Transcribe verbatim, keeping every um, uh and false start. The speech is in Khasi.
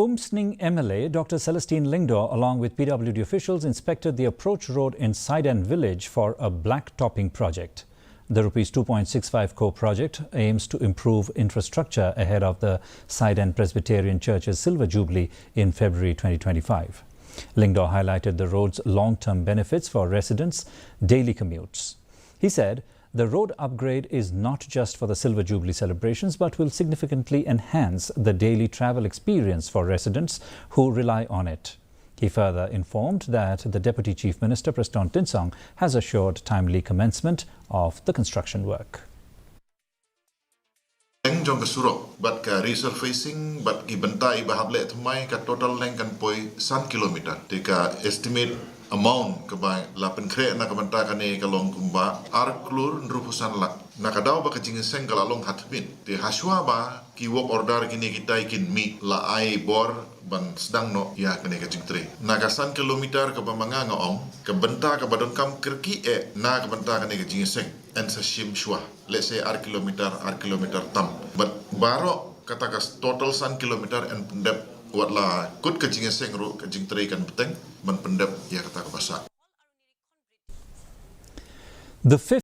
Umsning M L A Doctor Celestine Lyngdoh, along with P W D officials, inspected the approach road in Saiden village for a black topping project. The rupees two point six five crore project aims to improve infrastructure ahead of the Saiden Presbyterian Church's Silver Jubilee in February twenty twenty-five. Lyngdoh highlighted the road's long-term benefits for residents' daily commutes. He said the road upgrade is not just for the Silver Jubilee celebrations, but will significantly enhance the daily travel experience for residents who rely on it. He further informed that the Deputy Chief Minister, Prestone Tynsong, has assured timely commencement of the construction work. Leng jong ka surok bad ka resurfacing bad ki bynta iba hap leh thymmai, ka total leng kan poi san kilometer. Te ka estimate amount kaba la pynkhreh na ka bynta kane ka long kumba ar klur hynriewphew san lak. Na ka daw ba ka jingïaseng ka la long ha tymmen, te hashwa ba ki work order kine kitai kin mih, la ai bor ban sdang noh ïa kane ka jingtrei. Na ka san kilometer kaba ma nga nga ong, ka bynta kaba donkam kyrkieh na ka bynta kane ka jingïaseng, yn sa shim shwa, let's say ar kilometer, ar kilometer tam. Bad baroh kata ka total san kilometer yn pyndep, wat la kut ka jingïaseng ruh ka jingtrei kan bteng ban pyndep ïa kata kaba sah. The